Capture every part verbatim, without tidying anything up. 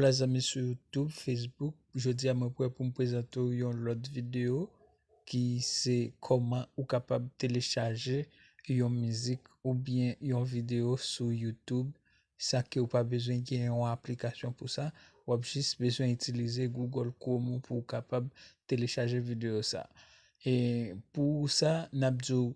Hola zanmi sou YouTube, Facebook. Jodi a mwen prè pou m prezante w yon lòt videyo ki se kòman ou kapab telechaje yon mizik oubyen yon videyo sou YouTube san ke w pa bezwen gen yon aplikasyon pou sa. W ap jis bezwen itilize Google Chrome ou pou w kapab telechaje videyo sa. E pou sa, n ap di w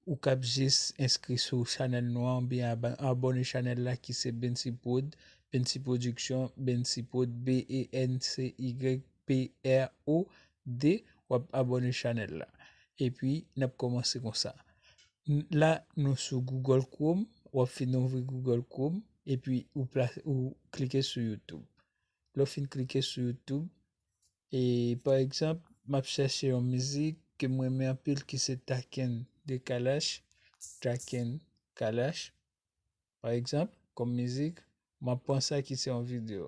ou kab jis enskri sou chanèl nou an oubyen aba- abòne chanèl la ki se Bency Prod, Bency Production, Bency Prod, B E N C Y P R O D, w ap abòne chanèl la. Epi, n ap kòmanse konsa. N- La, nou sou Google Chrome, w ap fin ouvri Google Chrome, epi ou, pla- ou klike sou YouTube. Lè w fin klike sou YouTube, e pa egzanp, m ap chèche yon mizik ke m renmen anpil ki se Taken de Kalash, Taken Kalash. Pa egzanp, kòm mizik, m ap pran sa ki se yon videyo.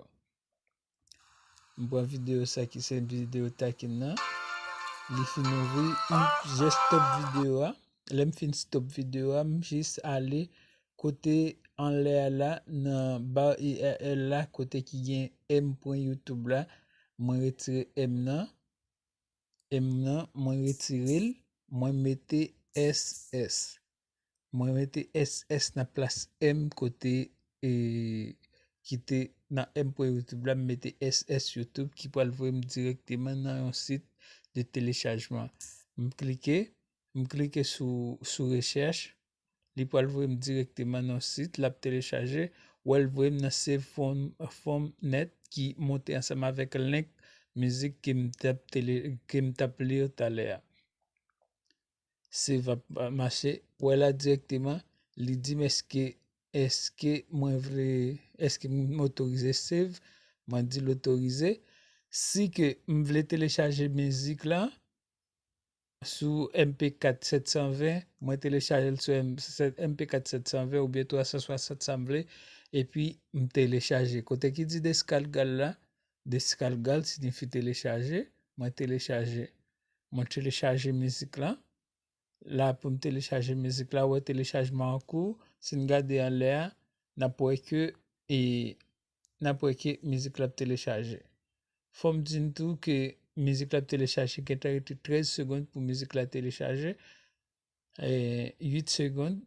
M pran videyo sa ki se videyo Taken nan. Li fin ouvri, m jis stop videyo a. Lè m fin stop videyo a, m jis ale kote anlè a la, nan ba U R L la, kote ki gen m pwen YouTube la, mwen retire m nan. M nan, mwen retire l, mwen mete S S. Mwen mete S S nan plas m kote e, ki te nan m pwen YouTube la, m mete S S YouTube ki pral voye m dirèkteman nan yon sit de telechajman. M klike, m klike sou, sou rechèch, li pral voye m dirèkteman nan sit, l ap telechaje, w wè l voye m nan Save Phone, Phone Net ki monte ansanm avèk link mizik ke m t ap tele, ke m t ap li yo talè a. Save ap mache, w wè la dirèkteman, li di m èske, èske mwen vle, èske m otorize save, mwen di l otorize. Si ke m vle telechaje mizik la, sou M P kat sèt san ven, mwen telechaje l sou M- M P kat sèt san ven oubyen twa san swasant sa m vle, epi m telechaje. Kote ki di descargar la, descargar siyifi telechaje, mwen telechaje. Mwen telechaje mizik la. La pou m telechaje mizik la, wè telechajman an kou. Si n gade anlè a, n ap wè ke e n ap wè ke mizik la ap telechaje. Fò m di n tou ke mizik la ap telechaje gentan rete trèz segonn pou mizik la telechaje. E, uit segonn,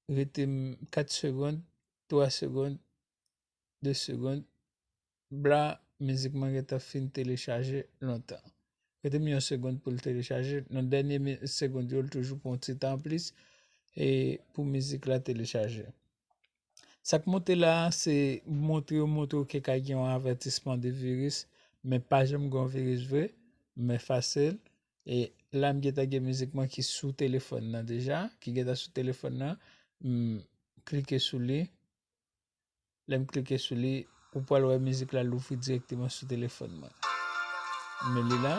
rete m kat segonn, twa segonn, de segonn. Bla, mizik mwen gentan fin telechaje lontan. Rete m yon segonn pou l telechaje. Nan dènye mi- segonn yo, l toujou pran yon ti tan anplis e pou mizik la telechaje. Sa k monte la a, se montre yo montre w ke ka gen yon avètisman de viris, men pa janm gen yon viris vre, men fasil. E la, m gentan gen mizik mwen ki sou telefòn nan deja, ki gentan sou telefòn nan. M klike sou li. Lè m klike sou li, ou pral wè mizik la louvri dirèkteman sou telefòn mwen. Men li la,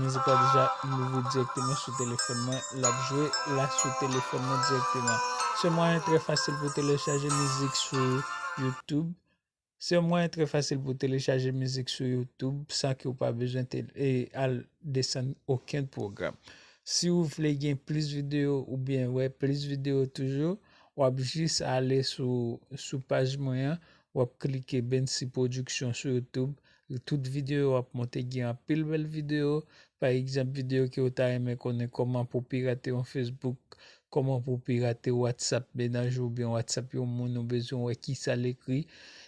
mizik la deja louvri dirèkteman sou telefòn mwen. L ap jwe la sou telefòn mwen dirèkteman. Se yon mwayen trè fasil pou telechaje mizik sou YouTube. Se yon mwayen trè fasil pou telechaje mizik sou YouTube san ke w pa bezwen te- e al desann okenn pwogram. Si w vle gen plis videyo oubyen wè plis videyo toujou, w ap jis ale sou, sou paj mwen an, w ap klike Bency Production sou YouTube. Tout videyo w ap monte, gen anpil bèl videyo. Pa egzanp, videyo ke w ta renmen konnen kòman pou pirate yon Facebook, kòman pou pirate WhatsApp mennaj ou oubyen WhatsApp yon moun ou bezwen wè kisa l ekri,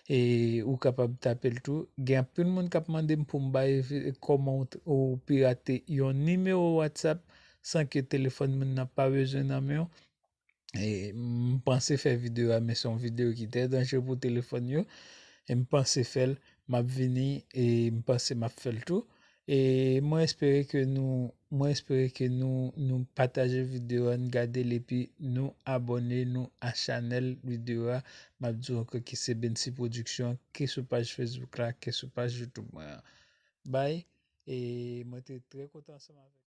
e ou kapab tape l tou. Gen anpil moun k ap mande m pou m bay vi- kòman w t- ou pirate yon nimewo WhatsApp san ke telefòn moun nan pa bezwen nan men w. E m panse fè videyo a, men se yon videyo ki trè danjere pou telefòn yo. E m panse fè l, m ap vini, e m panse m ap fè l tou. E mwen espere ke nou, mwen espere ke nou, nou pataje videyo a, n gade l, epi nou abòne nou a chanèl videyo a. M ap di w ankò ke se Bency Production, ke sou paj Facebook la, ke sou paj YouTube mwen an. Bay, e mwen te trè kontan ansanm avèk